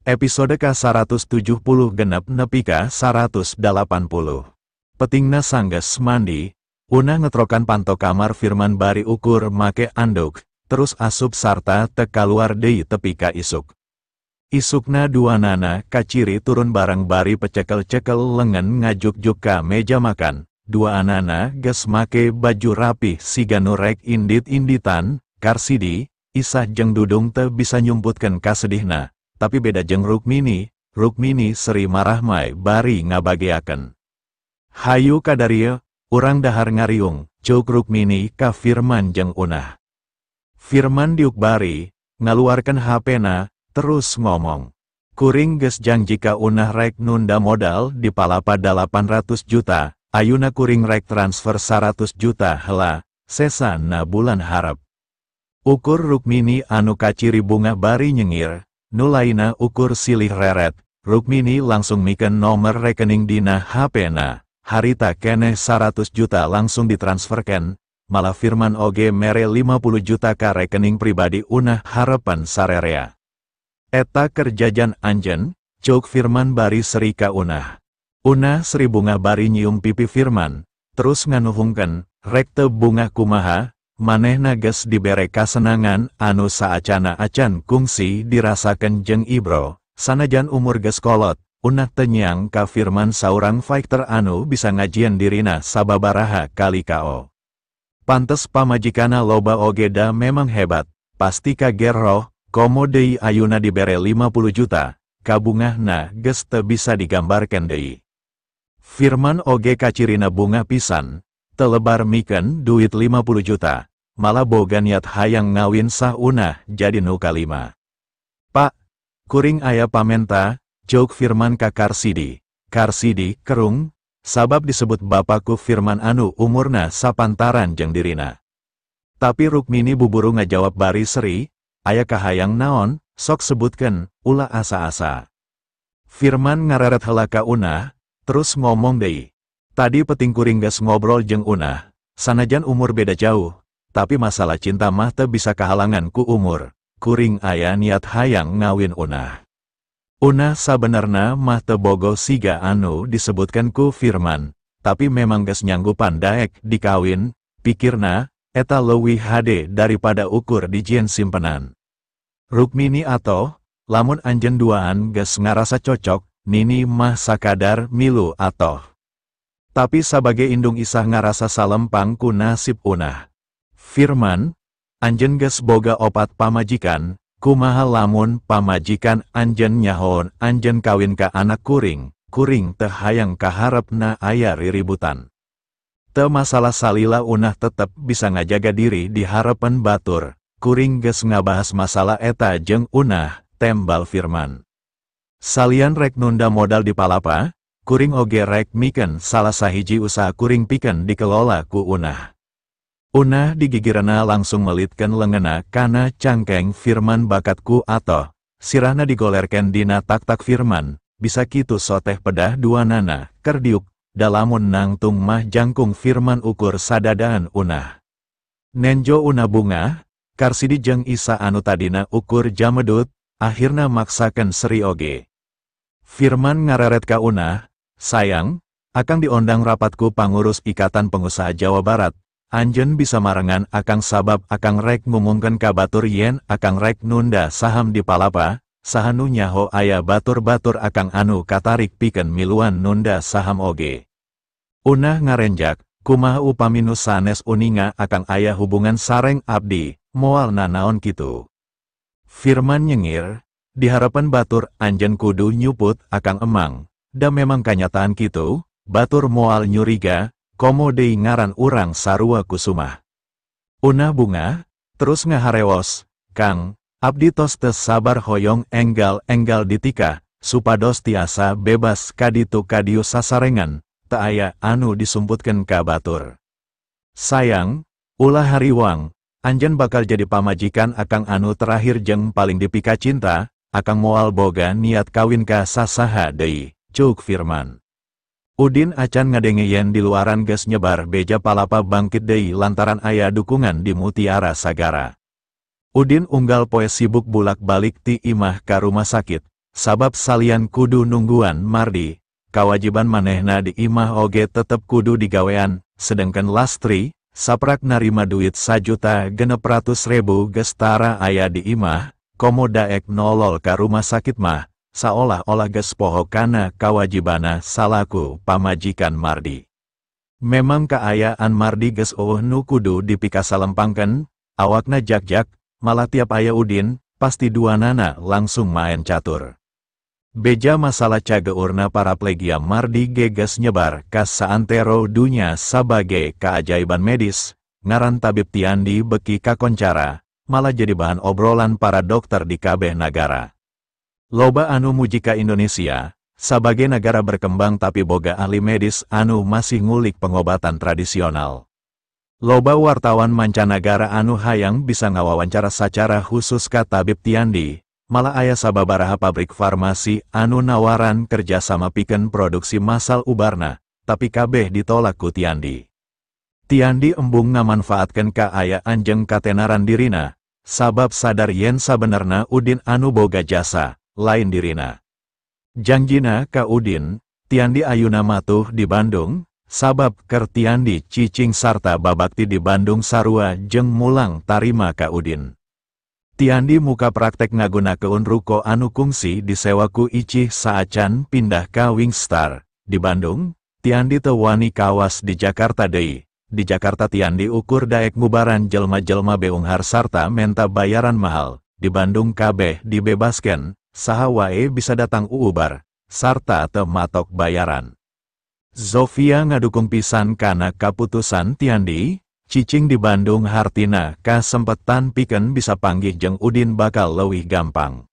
Episode ka-176 nepi ka 180. Petingna sanggeus mandi, Unah ngetrokan panto kamar Firman bari ukur make anduk, terus asup sarta teu kaluar deui tepi ka isuk. Isukna duanana kaciri turun bareng bari pecekel-cekel lengan ngajukjuk ka meja makan. Duanana geus make baju rapih siga nu rek indit-inditan. Karsidi, Isah jeung Dudung teu bisa nyumputkeun kasedihna, tapi beda jeung Rukmini. Rukmini seri marahmai bari ngabageakeun. Hayu kadarieu, urang dahar ngariung, ceuk Rukmini ka Firman jeung Unah. Firman diuk bari, ngaluarkeun HP-na, terus ngomong. Kuring geus janji ka Unah rek nunda modal di Palapa 800 juta, ayuna kuring rek transfer 100 juta hela, sesana bulan harap. Ukur Rukmini anu kaciri bunga bari nyengir, nu lainna ukur silih reret. Rukmini langsung mikeun nomor rekening dina HP-na, harita keneh 100 juta langsung ditransferken, malah Firman oge mere 50 juta ka rekening pribadi Unah harapan sarerea. Eta kerjajan anjen, ceuk Firman bari seri ka Unah. Unah seri bunga bari nyium pipi Firman, terus nganuhungkeun, rek teu bunga kumaha, manehna geus dibere kasenangan anu saacana acan kungsi dirasakeun jeung Ibro, sanajan umur geus kolot. Unah teu nyang ka Firman saurang fighter anu bisa ngajieun dirina sababaraha kali KO. Pantes pamajikana loba oge da memang hebat, pasti kagerroh. Komo deui ayuna dibere 50 juta, kabungahna geus teu bisa digambarkeun deui. Firman oge kacirina bunga pisan, telebar mikeun duit 50 juta, malah boga niat hayang ngawin sah Unah jadi nu kalima. Pak, kuring aya pamenta, ceuk Firman ka Karsidi. Karsidi kerung, sabab disebut bapakku Firman anu umurna sapantaran jeung dirina. Tapi Rukmini buburu ngajawab bari seri, aya kahayang naon, sok sebutkeun, ulah asa-asa. Firman ngareret heula ka Unah, terus ngomong deui. Tadi peting kuring geus ngobrol jeung Unah, sanajan umur beda jauh, tapi masalah cinta mah teu bisa kahalangan ku umur. Kuring aya niat hayang ngawin Unah. Unah sabenerna mah teu bogo siga anu disebutkeun ku Firman, tapi memang geus nyanggupan daek dikawin, pikirna, eta leuwih hade daripada ukur dijieun simpenan. Rukmini atoh, lamun anjeun duaan geus ngarasa cocok, nini mah sakadar milu atoh. Tapi sabage indung Isah ngarasa salempang ku nasib Unah. Firman, anjeun geus boga opat pamajikan, kumaha lamun pamajikan anjeun nyahoon anjeun kawin ka anak kuring, kuring teu hayang kaharepna aya riributan. Teu masalah salila Unah tetep bisa ngajaga diri di harepan batur. Kuring geus ngabahas masalah eta jeung Unah, tembal Firman. Salian rek nunda modal di Palapa, kuring oge rek mikeun salah sahiji usaha kuring pikeun dikelola ku Unah. Unah digigirena langsung melitkeun leungeunna kana cangkeng Firman bakat ku atoh, sirahna digolerkeun dina tak-tak Firman, bisa kitu soteh pedah duanana, kerdiuk, dalamun nangtung mah jangkung Firman ukur sadadaan Unah. Nenjo Unah bunga, Karsidi jeung Isa anu tadina ukur jamedut, akhirna maksakeun seri oge. Firman ngareret ka Unah, sayang, akang diondang rapatku pangurus Ikatan Pengusaha Jawa Barat, anjeun bisa marengan akang sabab akang rek ngumumkeun ka batur yen akang rek nunda saham di Palapa, saha nu nyaho aya batur-batur akang anu katarik pikeun miluan nunda saham oge. Unah ngarenjak, kumaha upami nu sanes uninga akang aya hubungan sareng abdi, moal nanaon kitu. Firman nyengir, diharapan batur anjeun kudu nyuput akang emang, da memang kanyataan kitu, batur moal nyuriga, komo deui ngaran urang sarua kusumah. Unah bunga, terus ngaharewos, Kang, abdi tos teu sabar hoyong enggal-enggal ditikah, supados tiasa bebas kaditu kadieu sasarengan, teu aya anu disumputkeun ka batur. Sayang, ulah hariwang, anjeun bakal jadi pamajikan akang anu terakhir jeung paling dipika cinta, akang moal boga niat kawin ka sasaha deui, ceuk Firman. Udin acan ngadenge yen di luaran geus nyebar beja Palapa bangkit deui lantaran aya dukungan di Mutiara Sagara. Udin unggal poe sibuk bulak-balik ti imah ka rumah sakit, Sabab salian kudu nungguan Mardi, kawajiban manehna di imah oge tetep kudu digawean, sedengkeun Lastri, saprak narima duit 1.600.000 geus tara aya di imah, komo daek nolol ka rumah sakit mah, saolah-olah geus poho kana kawajibana salaku pamajikan Mardi. Memang kaayaan Mardi geus eueuh nu kudu dipikasalempangkeun, awakna jak-jak, malah tiap aya Udin, pasti duanana langsung maen catur. Beja masalah cageurna paraplegia Mardi geges nyebar ka saantero dunya sabage keajaiban medis, ngaran tabib Tiandi beki kakoncara, malah jadi bahan obrolan para dokter di kabeh nagara. Loba anu muji ka Indonesia, sabagai negara berkembang tapi boga ahli medis anu masih ngulik pengobatan tradisional. Loba wartawan mancanagara anu hayang bisa ngawawancara sacara khusus ka tabib Tiandi, malah aya sababaraha pabrik farmasi anu nawaran kerjasama pikeun produksi massal ubarna, tapi kabeh ditolak ku Tiandi. Tiandi embung ngamanfaatkeun kaayaan jeung katenaran dirina, sabab sadar yen sabenerna Udin anu boga jasa, lain dirina. Jangjina ka Udin, Tiandi ayuna matuh di Bandung, sabab keur Tiandi cicing sarta babakti di Bandung sarua jeung mulang tarima ka Udin. Tiandi muka praktek ngagunakeun ruko anu kungsi disewa ku Icih saacan pindah ka Wingstar. Di Bandung, Tiandi teu wani kawas di Jakarta deui. Di Jakarta Tiandi ukur daek ngubaran jelma-jelma beunghar sarta menta bayaran mahal. Di Bandung kabeh dibebaskeun, saha wae bisa datang uubar, sarta teu matok bayaran. Zofia ngadukung pisan kana kaputusan Tiandi, cicing di Bandung hartina kasempetan pikeun bisa panggih jeung Udin bakal leuwih gampang.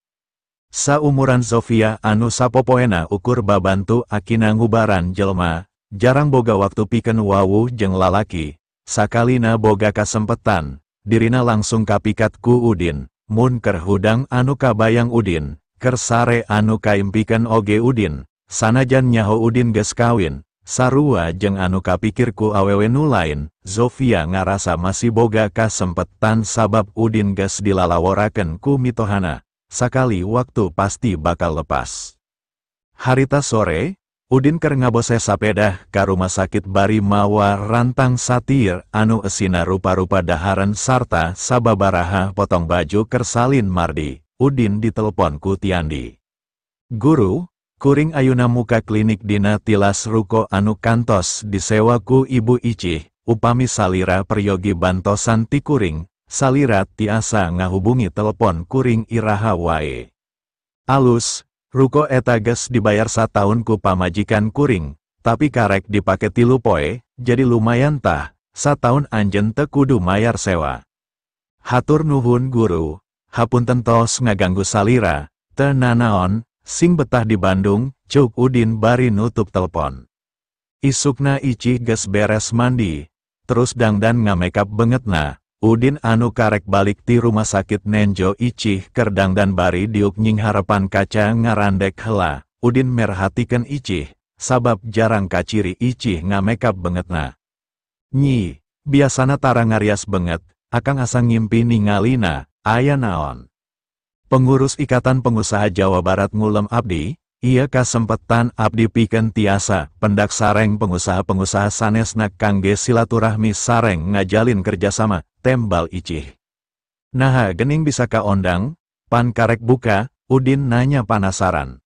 Saumuran Zofia anu sapopoena ukur babantu akina ngubaran jelma, jarang boga waktu pikeun wawuh jeung lalaki, sakalina boga kasempetan, dirina langsung kapikat ku Udin, mun keur hudang anu kabayang Udin, keur sare anu kaimpikeun oge Udin, sanajan nyaho Udin geus kawin. Sarua jeung anu kapikir ku awewe nu lain, Zofia ngarasa masih boga kasempetan sabab Udin geus dilalaworakeun ku mitohana, sakali waktu pasti bakal lepas. Harita sore, Udin keur ngabose sapedah ka rumah sakit bari mawa rantang satir anu esina rupa-rupa daharan sarta sababaraha potong baju keur salin Mardi. Udin ditelepon ku Tiandi. Guru, kuring ayuna muka klinik dina tilas ruko anu kantos disewa ku Ibu Icih, upami salira peryogi bantosan ti kuring, salira tiasa ngahubungi telepon kuring iraha wae. Alus, ruko eta geus dibayar sataun ku pamajikan kuring, tapi karek dipake 3 poe, jadi lumayan tah, sataun anjeun teu kudu mayar sewa. Hatur nuhun guru, hapunten tos ngaganggu salira, teu nanaon. Sing betah di Bandung, cuk Udin bari nutup telepon. Isukna Icih geus beres mandi, terus dangdan ngamekap bengetna. Udin anu karek balik ti rumah sakit nenjo Icih keur dangdan bari diuk nying harapan kaca ngarandek hela. Udin merhatikeun Icih, sabab jarang kaciri Icih ngamekap bengetna. Nyi, biasana tara ngarias benget, akang asa ngimpi ningalina, aya naon. Pengurus Ikatan Pengusaha Jawa Barat ngulem abdi, iya kasempetan abdi pikeun tiasa pendak sareng pengusaha-pengusaha sanesna kangge silaturahmi sareng ngajalin kerjasama, tembal Icih. Naha gening bisa kaondang, pan karek buka, Udin nanya panasaran.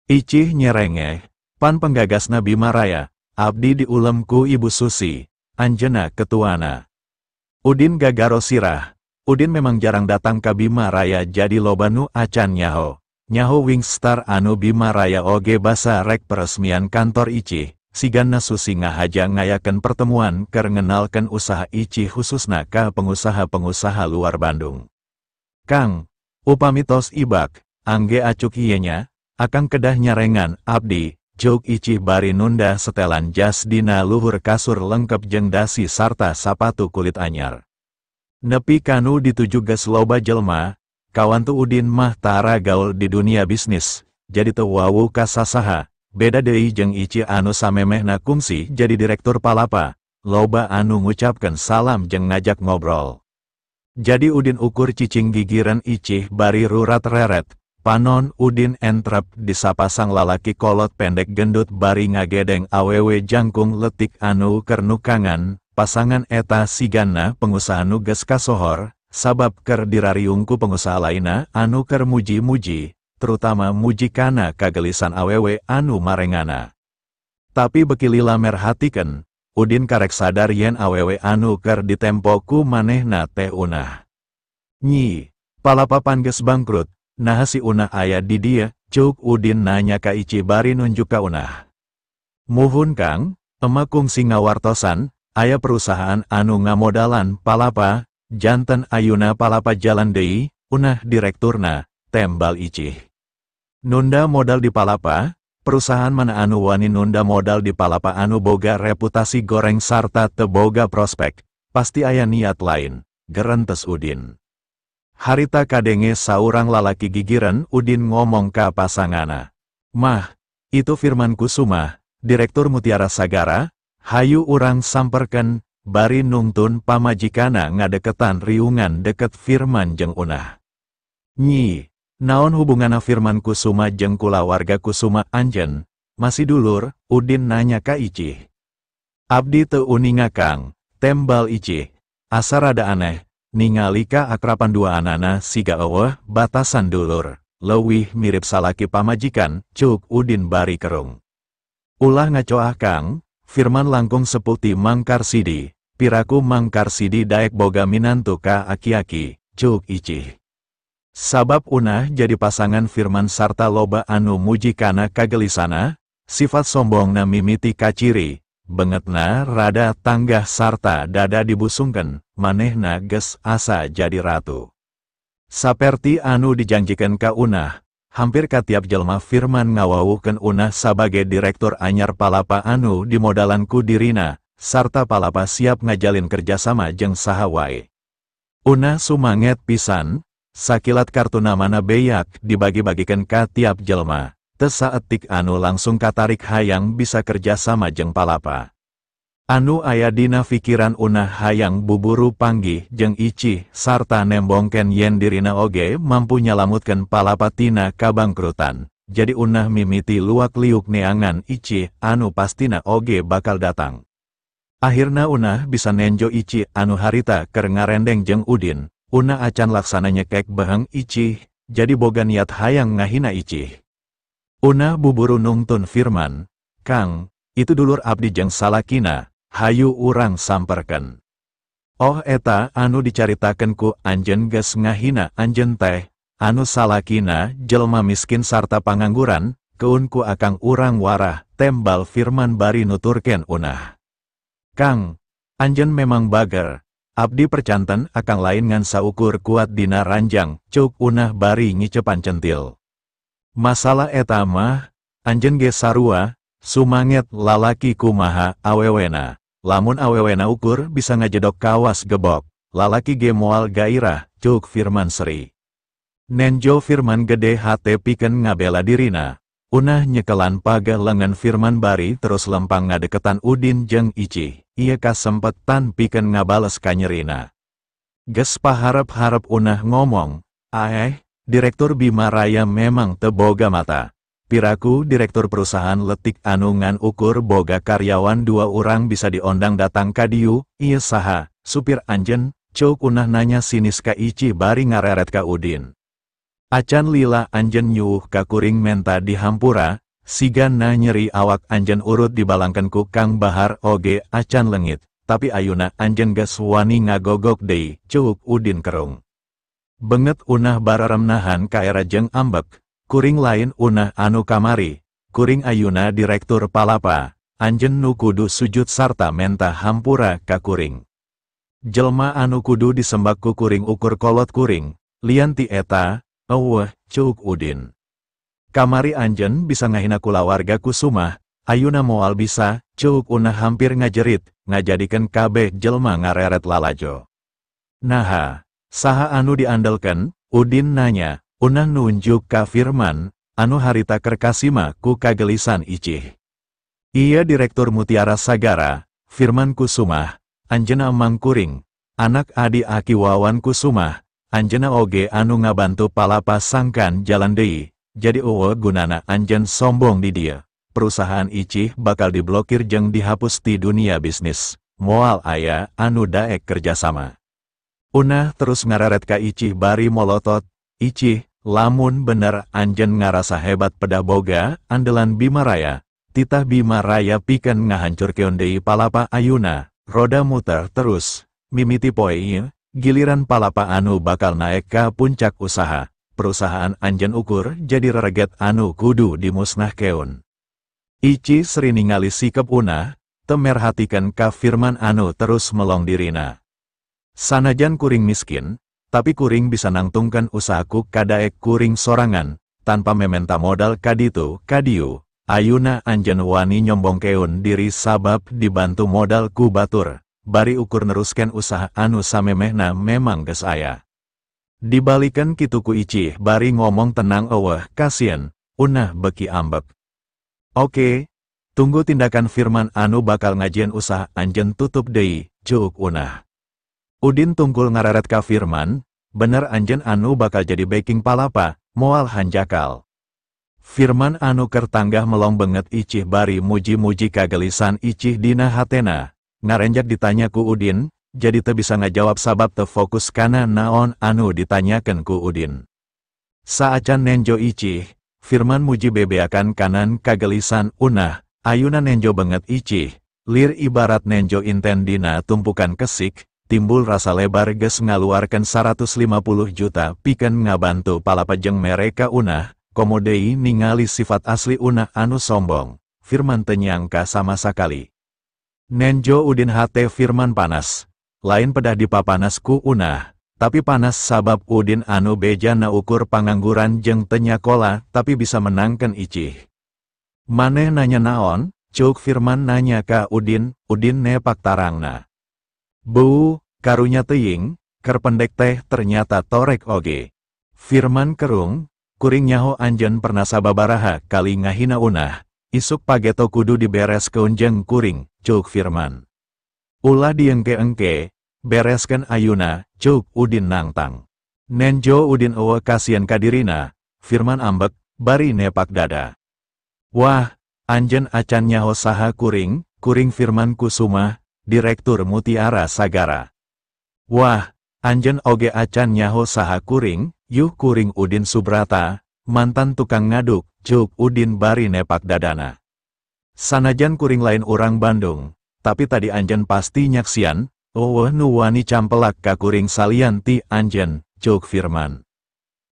Icih nyerengeh, pan penggagasna Bima Raya, abdi diulem ku Ibu Susi, anjeuna ketuana. Udin gagaro sirah. Udin memang jarang datang ke Bima Raya jadi loba nu acan nyaho. Nyaho Wingstar anu Bima Raya oge basa rek peresmian kantor Icih, sigana Susi ngahaja ngayakeun pertemuan keur ngenalkeun usaha Icih khususna ka pengusaha-pengusaha luar Bandung. Kang, upami tos ibak, angge acuk ieu nya, akang kedah nyarengan abdi, Jog Icih bari nunda setelan jas dina luhur kasur lengkep jeung dasi sarta sapatu kulit anyar. Nepi kanu dituju geus loba jelma, kawantu Udin mah tara gaul di dunia bisnis, jadi teu wawu ka sasaha, beda deui jeung Icih anu samemehna kungsi jadi direktur Palapa, loba anu ngucapkeun salam jeung ngajak ngobrol. Jadi Udin ukur cicing gigiran Icih bari rurat reret, Panon Udin entrep disapa sang lalaki kolot pendek gendut bari ngagedeng awewe jangkung letik anu kernukangan, pasangan eta sigana pengusaha nu geus kasohor, sabab ker dirariung ku pengusaha lainna anu ker muji-muji, terutama muji kana kagelisan awewe anu marengana. Tapi beki lila merhatikeun, Udin karek sadar yen awewe anu ker ditempo ku manehna teh Unah. Nyi, Palapa pan geus bangkrut, naha si Unah aya di dieu, cuk Udin nanya ka Ici bari nunjuk ka Unah. Muhun Kang, emak kungsi ngawartosan, aya perusahaan anu ngamodalan Palapa, janten ayuna Palapa jalan deui, Unah direkturna, tembal Icih. Nunda modal di Palapa, perusahaan mana anu wani nunda modal di Palapa anu boga reputasi goreng sarta teboga prospek, pasti aya niat lain, gerentes Udin. Harita kadenge saurang lalaki gigiran Udin ngomong ka pasangana. Mah, itu Firman Kusuma, Direktur Mutiara Sagara, hayu urang samperken, bari nungtun pamajikana ngadeketan riungan deket Firman jeung Unah. Nyi, naon hubungana Firman Kusuma jeung kulawarga Kusuma anjen, masih dulur, Udin nanya ka Icih. Abdi teu uninga Kang, tembal Icih, asa rada aneh. Ningali kaakrapan dua anana siga eueuh batasan dulur, leuwih mirip salaki pamajikan, cuk Udin bari kerung. Ulah ngacoah Kang, Firman langkung sepuh ti Mang Karsidi, piraku Mang Karsidi daek boga minantu ka aki-aki, cuk Icih. Sabab Unah jadi pasangan Firman sarta loba anu muji kana kagelisana, sifat sombongna mimiti kaciri, bengetna rada tanggah sarta dada dibusungkeun, manehna geus asa jadi ratu. Saperti anu dijanjikan ka Unah, hampir ka tiap jelma Firman ngawawuhkeun Unah sabagai direktur anyar Palapa anu dimodalan ku dirina, sarta Palapa siap ngajalin kerjasama jeung saha wae. Unah sumanget pisan, sakilat kartu namana beyak dibagi-bagikan ka tiap jelma, teu saetik anu langsung katarik hayang bisa kerjasama jeung Palapa. Anu aya dina fikiran Unah hayang buburu panggih jeung Icih sarta nembongken yen dirina oge mampu nyalamutkeun Palapa tina kabangkrutan. Jadi Unah mimiti luak-liuk neangan Icih anu pastina oge bakal datang. Akhirna Unah bisa nenjo Icih anu harita keur ngarendeng jeung Udin. Unah acan laksana nyekek beheng Icih, jadi boga niat hayang ngahina Icih. Unah buburu nungtun Firman, Kang, itu dulur abdi jeung salakina, hayu urang samperken. Oh eta anu dicaritakeun ku anjeun geus ngahina anjeun teh, anu salakina jelma miskin sarta pangangguran, keun ku akang urang warah, tembal Firman bari nuturkeun Unah. Kang, anjeun memang bager, abdi percanten akang lain ngan saukur kuat dina ranjang, cuk Unah bari ngicepan centil. Masalah eta mah, anjeun ge sarua, sumanget lalaki kumaha awewena. Lamun awewena ukur bisa ngajedok kawas gebok, lalaki ge moal gairah, cuk Firman seri. Nenjo Firman gede hate pikeun ngabela dirina. Unah nyekelan pageh lengan Firman bari terus lempang ngadeketan Udin jeung Icih, ieu kasempetan pikeun ngabales kanyerina. Geus paharep-harep Unah ngomong, aeh, Direktur Bima Raya memang teboga mata. Piraku direktur perusahaan letik anu ngan ukur boga karyawan dua orang bisa diondang datang ka dieu, ieu saha, supir anjen, cuk Unah nanya sinis ka Ici bari ngareret ka Udin. Acan lila anjen nyuuh ka kuring menta dihampura, sigana nyeri awak anjen urut dibalangkeun ku Kang Bahar oge acan lengit, tapi ayuna anjen geus wani ngagogok deui, cuk Udin kerung. Benget Unah bararem nahan kaera jeung ambek, kuring lain Unah anu kamari, kuring ayuna direktur Palapa, anjen nu kudu sujud sarta menta hampura ka kuring. Jelma anu kudu disembah ku kuring ukur kolot kuring, lian ti eta, eueuh, cuk Udin. Kamari anjen bisa ngahina kulawarga Kusumah, ayuna moal bisa, cuk Unah hampir ngajerit, ngajadikeun kabeh jelma ngareret lalajo. Naha, saha anu diandelkeun? Udin nanya, Unah nunjuk ka Firman, anu harita keur kasima ku kagelisan Icih. Iya Direktur Mutiara Sagara, Firman Kusumah, anjeunna Mang Kuring, anak adi Aki Wawan Kusumah, anjeunna oge anu ngabantu palapa sangkan jalan deui, jadi eueuh gunana anjeun sombong di dieu. Perusahaan Icih bakal diblokir jeung dihapus ti dunia bisnis, moal aya anu daek kerjasama. Unah terus ngareret ka Icih bari molotot, Icih, lamun bener anjeun ngarasa hebat pedah boga andelan Bima Raya, titah Bima Raya pikeun ngahancurkeun deui palapa ayuna, roda muter terus, mimiti poe ieu, giliran palapa anu bakal naek ka puncak usaha, perusahaan anjeun ukur jadi rereget anu kudu dimusnahkeun. Ici seri ningali sikep Unah, teu merhatikeun ka Firman anu terus melong dirina. Sanajan kuring miskin, tapi kuring bisa nangtungkeun usahaku kadaek kuring sorangan, tanpa mementa modal kaditu kadiu. Ayuna anjeun wani nyombongkeun diri sabab dibantu modal ku batur, bari ukur neruskeun usaha anu samemehna memang geus aya. Dibalikeun kitu ku Icih bari ngomong tenang eueuh kasieun, Unah beki ambek. Oke, tunggu tindakan Firman anu bakal ngajieun usaha anjeun tutup deui, ceuk Unah. Udin tungkul ngareret ka Firman, bener anjeun anu bakal jadi backing palapa, moal hanjakal. Firman anu keur tanggah melong banget Icih bari muji-muji kagelisan Icih dina hatena, ngarenjak ditanya ku Udin, jadi teu bisa ngajawab sabab teu fokus kana naon anu ditanyakeun ku Udin. Saacan nenjo Icih, Firman muji bebeakan kanan kagelisan Unah, ayuna nenjo banget Icih, lir ibarat nenjo inten dina tumpukan kesik, timbul rasa lebar geus ngaluarkeun 150 juta pikeun ngabantu palapa jeung mereka Unah, komodei ningali sifat asli Unah anu sombong, Firman teu nyangka sama sakali. Nenjo Udin hate Firman panas, lain pedah dipapanas ku Unah, tapi panas sabab Udin anu bejana ukur pangangguran jeung teu nyakola tapi bisa menangkeun Icih. Maneh nanya naon, ceuk Firman nanya ka Udin, Udin nepak tarangna. Bu, karunya teuing, keur pendek teh ternyata torek oge. Firman kerung, kuring nyaho anjeun pernah sababaraha kali ngahina Unah, isuk pageto kudu dibereskeun jeung kuring, ceuk Firman. Ulah diengke-engke, bereskeun ayuna, ceuk Udin nangtang. Nenjo Udin eueuh kasieun ka dirina, Firman ambek, bari nepak dada. Wah, anjeun acan nyaho saha kuring, kuring Firman Kusuma, Direktur Mutiara Sagara. Wah, anjeun oge acan nyaho saha kuring, yuh kuring Udin Subrata, mantan tukang ngaduk, ceuk Udin bari nepak dadana. Sanajan kuring lain urang Bandung, tapi tadi anjeun pasti nyaksian, eueuh nu wani campelak ka kuring salian ti anjeun, ceuk Firman.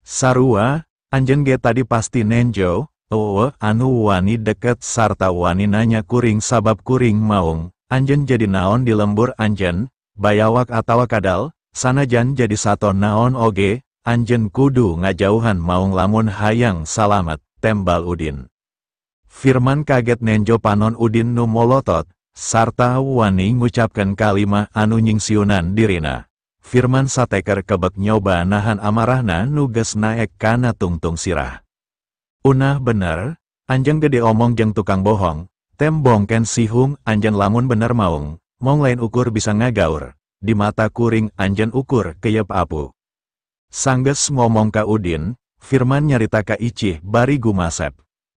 Sarua, anjeun ge tadi pasti nenjo, eueuh anu wani deket sarta wani nanya kuring sabab kuring maung, anjeun jadi naon di lembur anjeun, bayawak atawa kadal, sanajan jadi sato naon oge, anjeun kudu ngajauhan maung lamun hayang salamet, tembal Udin. Firman kaget nenjo panon Udin nu molotot, sarta wani ngucapkeun kalimah anu nyingsiunan dirina. Firman sateker kebek nyoba nahan amarahna nu geus naek kana tungtung sirah. Unah bener, anjeun gede omong jeung tukang bohong, tembongken sihung anjeun lamun bener maung, mong lain ukur bisa ngagaur, di mata kuring anjeun ukur keyep apu. Sanggeus ngomong ka Udin, Firman nyarita ka Icih bari gumasep.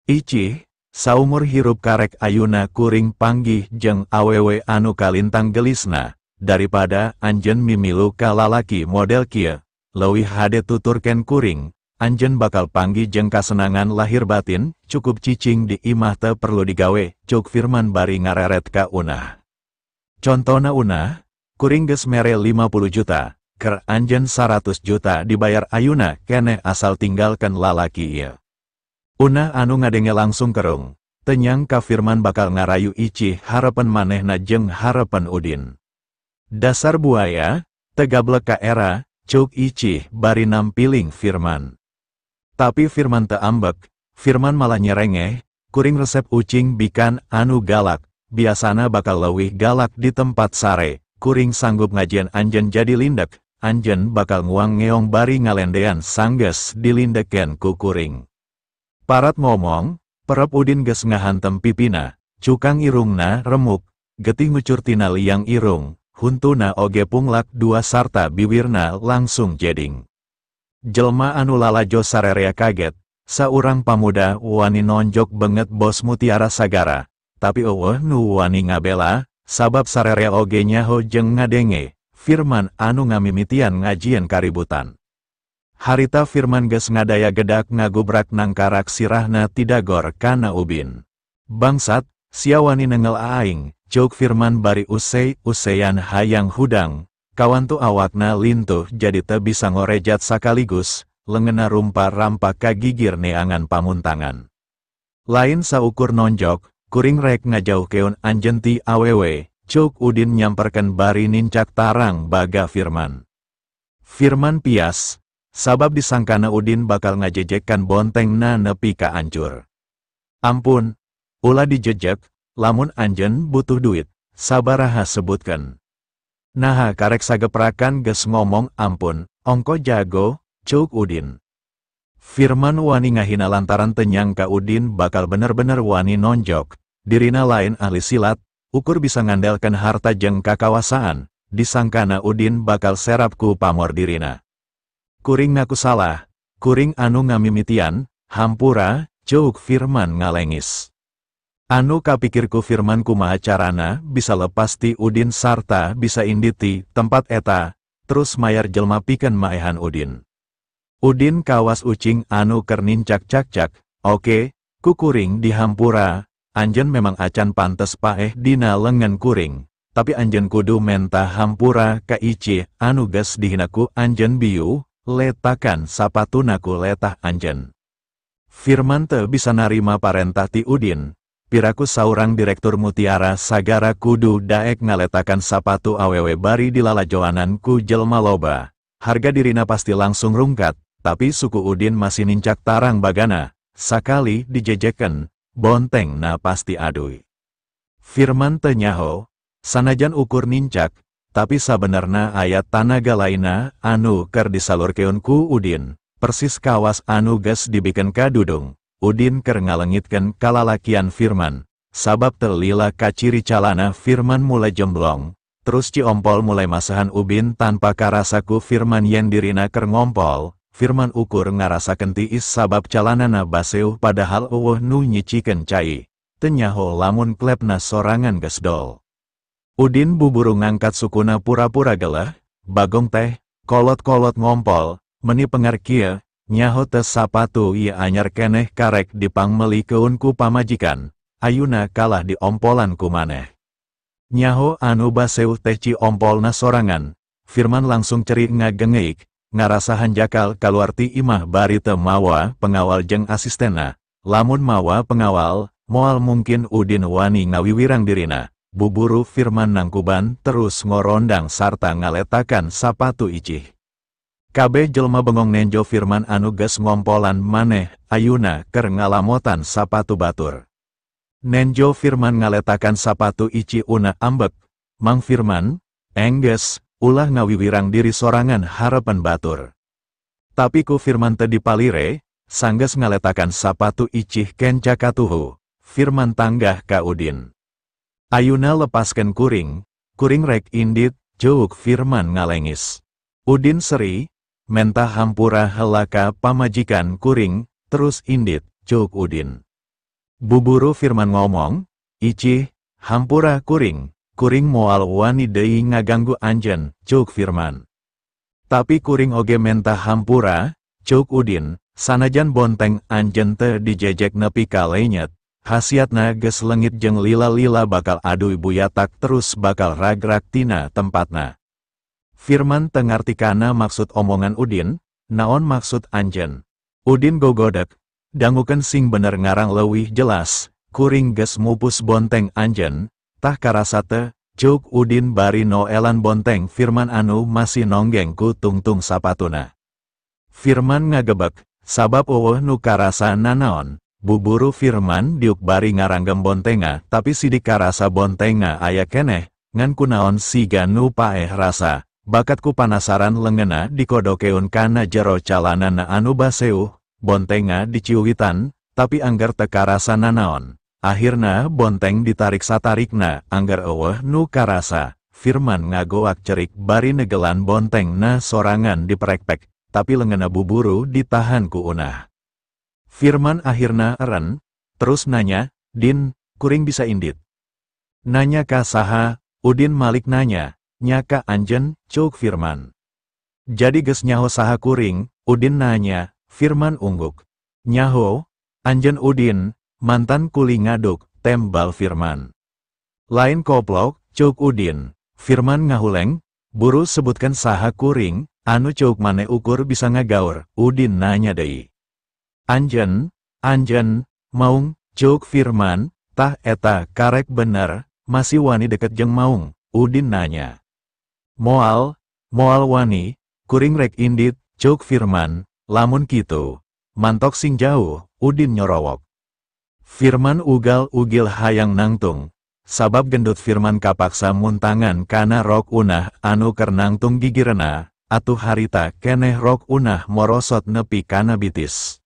Icih, saumur hirup karek ayuna kuring panggih jeung awewe anu kalintang gelisna, daripada anjeun mimilu ka lalaki model kieu, leuwih hade tuturkeun kuring, anjeun bakal panggih jeung kasenangan lahir batin, cukup cicing di imah teu perlu digawe, ceuk Firman bari ngareret ka Unah. Contona Unah, kuring geus mere 50 juta, keur anjeun 100 juta dibayar ayuna keneh asal tinggalkeun lalaki ieu. Unah anu ngadenge langsung kerung, teu nyangka Firman bakal ngarayu Icih harepen manehna jeung harepen Udin. Dasar buaya, teu gablek ka era, ceuk Icih bari nampiling Firman. Tapi Firman teu ambek, Firman malah nyerengeh, kuring resep ucing bikan anu galak, biasana bakal leuwih galak di tempat sare, kuring sanggup ngajieun anjeun jadi lindek, anjeun bakal nguang ngeong bari ngalendean sanggeus dilindeken ku kuring. Parat ngomong, perep Udin geus ngahantem pipina, cukang irungna remuk, getih ngucur tina liang irung, huntuna oge punglak dua sarta biwirna langsung jeding. Jelma anu lalajo sarerea kaget, saurang pamuda wani nonjok banget bos Mutiara Sagara, tapi eueuh nu wani ngabela, sabab sarerea oge nyaho jeung ngadenge, Firman anu ngamimitian ngajieun kaributan. Harita Firman geus ngadaya gedak ngagubrak nangkarak sirahna tidagor kana ubin. Bangsat, sia wani nengel aing, ceuk Firman bari usei-useian hayang hudang, kawantu awakna lintuh jadi teu bisa ngorejat sakaligus, lengena rumpa-rampa kagigir neangan pamuntangan. Lain saukur nonjok, kuring rek ngajauhkeun anjeun ti awewe, ceuk Udin nyamperkeun bari nincak tarang baga Firman. Firman pias, sabab disangkana Udin bakal ngajejekkan bontengna nepi ka ancur. Ampun, ulah dijejek, lamun anjeun butuh duit, sabaraha sebutkeun. Naha karek sageprakan geus ngomong ampun, ongko jago, ceuk Udin. Firman wani ngahina lantaran teu nyangka Udin bakal bener-bener wani nonjok, dirina lain ahli silat, ukur bisa ngandelkeun harta jeung kakawasaan, disangkana Udin bakal serap ku pamor dirina. Kuring ngaku salah, kuring anu ngamimitian, hampura, ceuk Firman ngalengis. Anu kapikirku Firman kumaha carana bisa lepas ti Udin sarta bisa indit ti tempat eta, terus mayar jelma pikeun maehan Udin. Udin kawas ucing anu keur nincak cak-cak, oke, ku kuring dihampura, anjeun memang acan pantes paeh dina lengan kuring, tapi anjeun kudu menta hampura ka Icih anu geus dihina ku anjeun biu, letakan sapatuna ku letah anjeun. Firman teu bisa narima parentah ti Udin, piraku saurang direktur Mutiara Sagara kudu daek ngaletakan sapatu awewe bari dilalajoanan ku jelma loba. Harga dirina pasti langsung rungkat, tapi suku Udin masih nincak tarang bagana, sakali dijejeken, bonteng na pasti aduy. Firman teu nyaho, sanajan ukur nincak, tapi sabenerna aya tanaga lainna anu keur disalurkeun ku Udin, persis kawas anu geus dibikeun ka Dudung. Udin keur ngalengitkeun kalalakian Firman, sabab teu lila kaciri calana Firman mulai jemblong, terus ciompol mulai masahan ubin tanpa karasaku Firman yen dirina keur ngompol, Firman ukur ngarasakeun tiis sabab calanana baseuh padahal eueuh nu nyicikeun cai, teu nyaho lamun klepna sorangan geus dol. Udin buburu ngangkat sukuna pura-pura geleh, bagong teh, kolot-kolot ngompol, meni pengar kieu, nyaho teu sapatu ieu anyar keneh karek dipangmelikeun ku pamajikan, ayuna kalah diompolan ku maneh. Nyaho anu baseuh teh ciompolna sorangan, Firman langsung ceri ngagengeik, ngarasa hanjakal kaluar ti imah bari teu mawa pengawal jeung asistenna, lamun mawa pengawal, moal mungkin Udin wani ngawiwirang dirina. Buburu Firman nangkuban terus ngorondang sarta ngaletakan sapatu Icih. Kabeh jelma bengong nenjo Firman anu geus ngompolan maneh, ayuna keur ngalamotan sapatu batur. Nenjo Firman ngaletakan sapatu Icih una ambek, Mang Firman, engges, ulah ngawiwirang diri sorangan harapan batur. Tapi ku Firman teu dipalire, sanggeus ngaletakan sapatu Icih kenca katuhu, Firman tanggah ka Udin. Ayuna lepaskan kuring, kuring rek indit, ceuk Firman ngalengis. Udin seri, mentah hampura helaka pamajikan kuring, terus indit, ceuk Udin. Buburu Firman ngomong, Icih, hampura kuring, kuring moal wani deui ngaganggu anjeun, ceuk Firman. Tapi kuring oge mentah hampura, ceuk Udin, sanajan bonteng anjeun teu dijejek nepi ka lenyet. Hasiatna geus leungit jeung lila-lila bakal aduy buyatak terus bakal ragrak tina tempatna. Firman teu ngartikana maksud omongan Udin, naon maksud anjeun. Udin gogodek, dangukeun sing bener ngarang leuwih jelas, kuring geus mupus bonteng anjeun, tah karasa teu, ceuk Udin bari noelan bonteng Firman anu masih nonggeng ku tungtung sapatuna. Firman ngagebek, sabab eueuh nu karasa nanaon. Buburu Firman diuk bari ngaranggem bontenga, tapi sidik karasa bontenga aya keneh, ngan kunaon siga nu paeh rasa, bakatku panasaran lengena dikodokeun kana jero calanana anu baseuh, bontenga diciuwitan, tapi angger teu karasa nanaon. Akhirna bonteng ditarik satarikna, angger eueuh nu karasa, Firman ngagoak cerik bari negelan bontengna sorangan diperekpek, tapi lengena buburu ditahan ku Unah. Firman akhirna eren, terus nanya, "Din, kuring bisa indit?" Nanya ka saha, Udin Malik nanya, "Nya ka anjen," cuk Firman. "Jadi geus nyaho saha kuring?" Udin nanya, Firman ungguk. "Nyaho, anjen Udin, mantan kuli ngaduk," tembal Firman. "Lain koplok," cuk Udin. Firman ngahuleng, "Buru sebutkan saha kuring, anu cuk mane ukur bisa ngagaur," Udin nanya deui. "Anjen, anjen, Maung," cuk Firman. "Tah eta karek bener, masih wani deket jeung Maung?" Udin nanya. "Moal, moal wani, kuring rek indit," cuk Firman. "Lamun kitu, mantok sing jauh," Udin nyorowok. Firman ugal-ugil hayang nangtung, sabab gendut Firman kapaksa muntangan kana rok Unah anu keur nangtung gigirena, atuh harita keneh rok Unah morosot nepi kana bitis.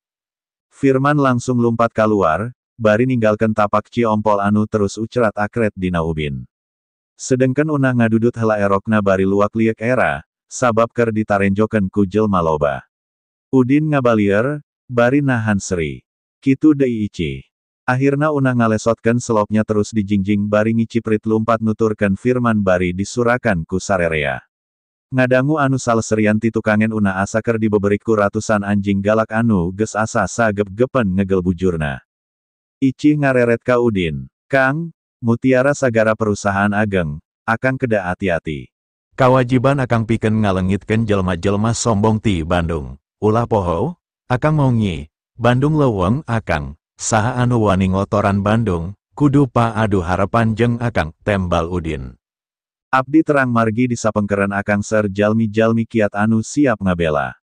Firman langsung lumpat keluar, bari ninggalkeun tapak ciompol anu terus ucrat akret dina ubin. Sedengkeun Unah ngadudut hela erokna bari luak liek era, sabab keur ditarenjokeun ku jelma loba. Udin ngabalier, bari nahan seri. Kitu deui Icih. Akhirna Unah ngalesotkeun selopnya terus dijingjing bari ngiciprit lumpat nuturkeun Firman bari disurakan ku sarerea. Ngadangu anu saleserian ti tukangen Unah asa keur dibeberik ku ratusan anjing galak anu geus asa sagep-gepen ngegel bujurna. Icih ngareret ka Udin, "Kang, Mutiara Sagara perusahaan ageng, akang kedah hati-hati. Kawajiban akang pikeun ngalengitkeun jelma-jelma sombong ti Bandung. Ulah poho, akang mau nyi, Bandung leuweung akang, saha anu wani ngotoran Bandung, kudu paadu harapan jeung akang," tembal Udin. "Abdi terang margi disapengkeren akang ser jalmi-jalmi kiat anu siap ngabela.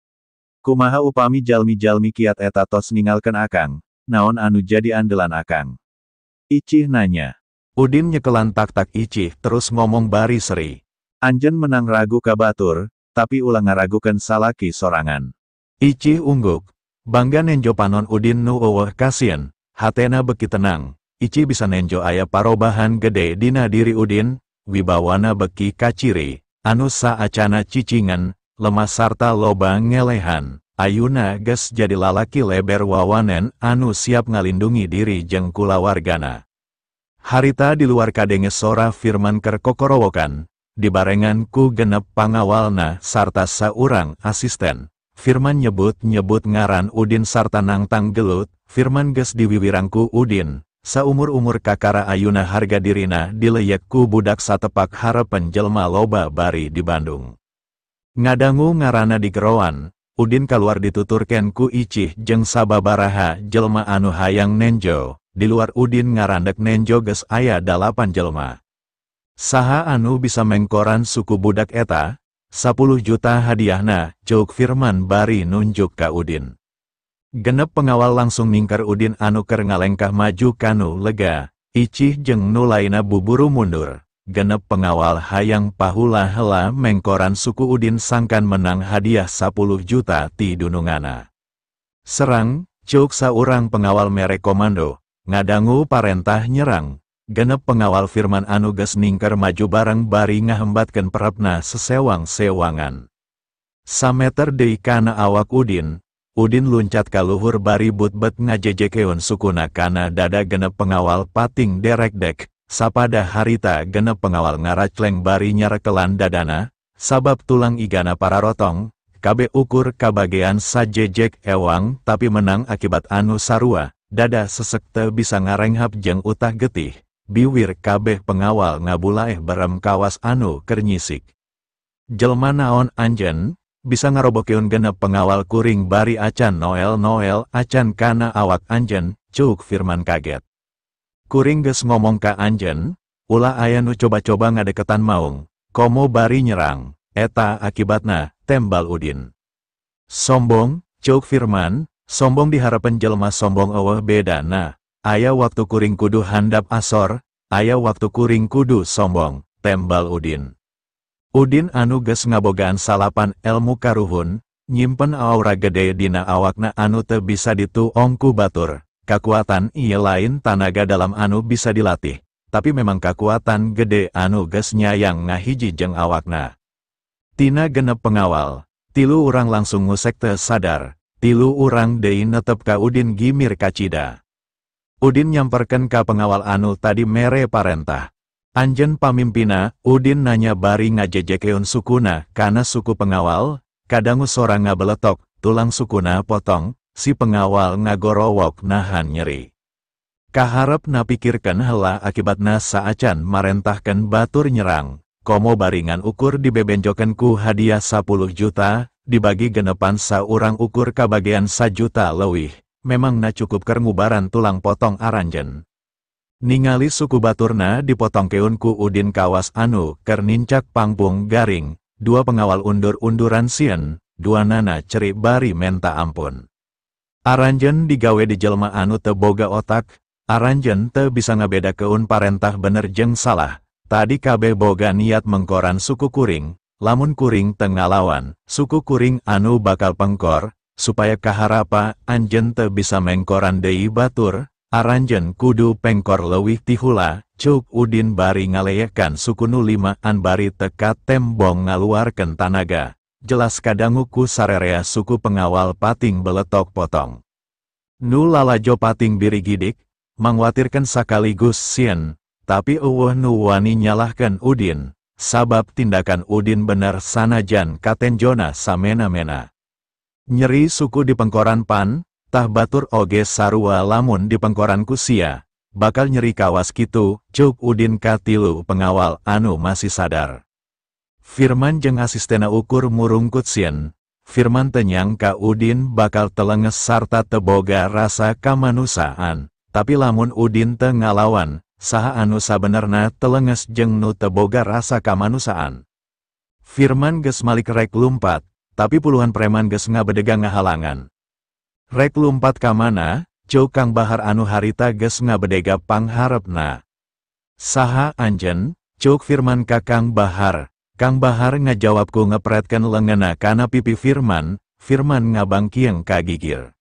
Kumaha upami jalmi-jalmi kiat eta tos ningalkeun akang, naon anu jadi andelan akang?" Icih nanya. Udin nyekelan tak-tak Icih terus ngomong bari seri. "Anjen menang ragu ka batur, tapi ulah ngaragukeun salaki sorangan." Icih ungguk, bangga nenjo panon Udin nu eueuh kasieun, hatena beki tenang. Icih bisa nenjo aya parobahan gede dina diri Udin, wibawana beki kaciri, anu saacana cicingan, lemah sarta loba ngelehan, ayuna geus jadi lalaki leber wawanen anu siap ngalindungi diri jeung kulawargana. Harita di luar kadenge sora Firman keur kokorowokan, dibarengan ku genep pangawalna sarta saurang asisten. Firman nyebut-nyebut ngaran Udin sarta nangtang gelut, Firman geus diwiwirang ku Udin. Saumur-umur kakara ayuna harga dirina dileyek ku budak satepak harepen jelma loba bari di Bandung. Ngadangu ngarana di geroan, Udin kaluar dituturkeun ku Icih jeung sababaraha jelma anu hayang nenjo, di luar Udin ngarandek nenjo geus aya 8 jelma. Saha anu bisa mengkoran suku budak eta, 10 juta hadiahna, ceuk Firman bari nunjuk ka Udin. Genep pengawal langsung ningker Udin anu keur ngalengkah maju kanu lega, Icih jeung nu lainna buburu mundur. Genep pengawal hayang pahula hela mengkoran suku Udin sangkan menang hadiah 10 juta ti dunungana. "Serang," ceuk saurang pengawal mere komando, ngadangu parentah nyerang. Genep pengawal Firman anu geus ningker maju bareng bari ngahembatkeun perepna sesewang-sewangan. Sameter deui kana awak Udin, Udin luncat ka luhur bari butbet ngajejekeun sukuna kana dada genep pengawal pating derekdek, sapada harita genep pengawal ngaracleng bari nyarekelan dadana, sabab tulang igana pararotong, kabe ukur kabagean sajejek ewang tapi menang akibat anu sarua, dada sesek teu bisa ngarenghap jeung utah getih, biwir kabeh pengawal ngabulaeh berem kawas anu keur nyisik. "Jelma naon anjen, bisa ngarobokeun genep pengawal kuring bari acan noel-noel acan kana awak anjen," ceuk Firman kaget. "Kuring geus ngomong ka anjen, ulah aya nu coba-coba ngadeketan Maung, komo bari nyerang, eta akibatna," tembal Udin. "Sombong," ceuk Firman, "sombong diharepen jelma sombong eueuh bedana, aya waktu kuring kudu handap asor, aya waktu kuring kudu sombong," tembal Udin. Udin anu geus ngabogaan salapan elmu karuhun, nyimpen aura gede dina awakna anu teu bisa dituong ku batur, kakuatan ieu lain tanaga dalam anu bisa dilatih, tapi memang kakuatan gede anu geus nyayang ngahiji jeung awakna. Tina genep pengawal, tilu urang langsung ngusek teu sadar, tilu urang deui netep ka Udin gimir kacida. Udin nyamperkeun ka pengawal anu tadi mere parentah. Anjeun pamimpina, Udin nanya bari ngajejekeun sukuna kana suku pengawal, kadangu sora ngabeletok, tulang sukuna potong, si pengawal ngagorowok nahan nyeri. Kaharep napikirkeun heula akibatna saacan marentahkeun batur nyerang, komo baringan ukur dibebenjokeun ku hadiah 10 juta, dibagi genepan saurang ukur kabagean 1 juta leuwih, memangna cukup keur ngubaran tulang potong aranjeun. Ningali suku baturna dipotongkeun ku Udin kawas anu keur nincak pangpung garing, dua pengawal undur-unduran sieun, dua nana cerik bari menta ampun. Aranjeun digawe di jelma anu teu boga otak, aranjeun teu bisa ngabedakeun parentah bener jeung salah, tadi kabeh boga niat mengkoran suku kuring, lamun kuring teu ngalawan, suku kuring anu bakal pengkor, supaya kaharapa anjeun teu bisa mengkoran deui batur, aranjeun kudu pengkor leuwih tihula, cuk Udin bari ngaleyekan suku nu limaan bari teka tembong ngaluarkeun tanaga. Jelas kadangu ku sarerea suku pengawal pating beletok potong. Nu lalajo pating birigidik, mangwatirkeun sakaligus sieun, tapi eueuh nu wani nyalahkeun Udin, sabab tindakan Udin bener sanajan katenjona samena-mena. Nyeri suku di pengkoran pan, tah batur oge sarua lamun di pengkoran ku sia, bakal nyeri kawas kitu, cuk Udin katilu pengawal anu masih sadar. Firman jeung asistena ukur murungkut sieun, Firman teu nyangka Udin bakal telenges sarta teboga rasa kamanusiaan, tapi lamun Udin teu ngalawan, saha anu sabenerna telenges jeung nu teboga rasa kamanusiaan. Firman geus malik rek lumpat, tapi puluhan preman geus ngabedega ngahalangan. Rek lumpat ka mana, cuk Kang Bahar anu harita geus ngabedega pangharepna. Saha anjeun, cuk Firman ka Kang Bahar. Kang Bahar ngajawabku ngepretkeun leungeunna kana pipi Firman, Firman ngabangkieng ka gigir.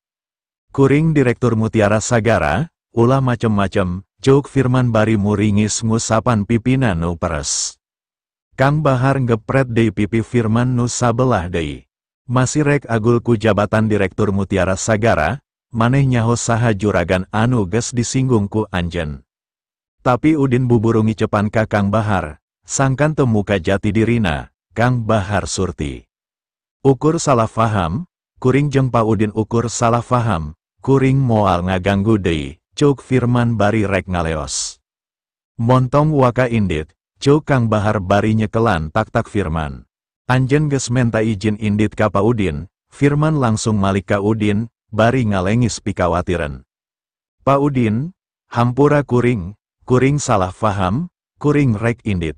Kuring Direktur Mutiara Sagara, ulah macem-macem, cuk Firman bari muringis ngusapan pipina nu peres. Kang Bahar ngepret deui pipi Firman nu sabelah deui. Masih rek agul ku jabatan Direktur Mutiara Sagara, maneh nyaho saha juragan anu geus disinggung ku anjeun. Tapi Udin buburu ngicepan ka Kang Bahar. Sangkan temuka jati dirina, Kang Bahar Surti. Ukur salah faham, kuring jeung Pa Udin ukur salah faham, kuring moal ngaganggu deui, cuk Firman bari rek ngaleos. Montong waka indit, cuk Kang Bahar bari nyekelan tak-tak Firman. Anjeun geus menta izin indit ka Pa Udin, Firman langsung malik ka Udin, bari ngalengis pikawatireun. Pa Udin, hampura kuring, kuring salah faham, kuring rek indit.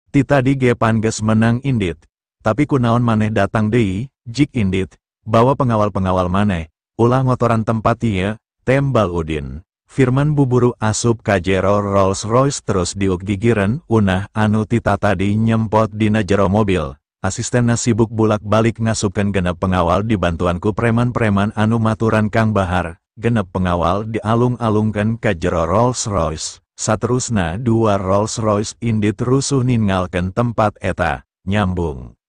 Ti tadi ge pan geus menang indit, tapi kunaon maneh datang deui, jik indit, bawa pengawal-pengawal maneh, ulah ngotoran tempat ieu, tembal Udin. Firman buburu asup ka jero Rolls Royce terus diuk gigireun unah anu tita tadi nyempot dina jero mobil. Asistenna sibuk bulak-balik ngasupkeun genep pengawal dibantuan ku preman-preman anu maturan Kang Bahar, genep pengawal dialung-alungkeun ka jero Rolls Royce. Saterusna dua Rolls Royce indit rusuh ninggalkeun tempat eta, nyambung.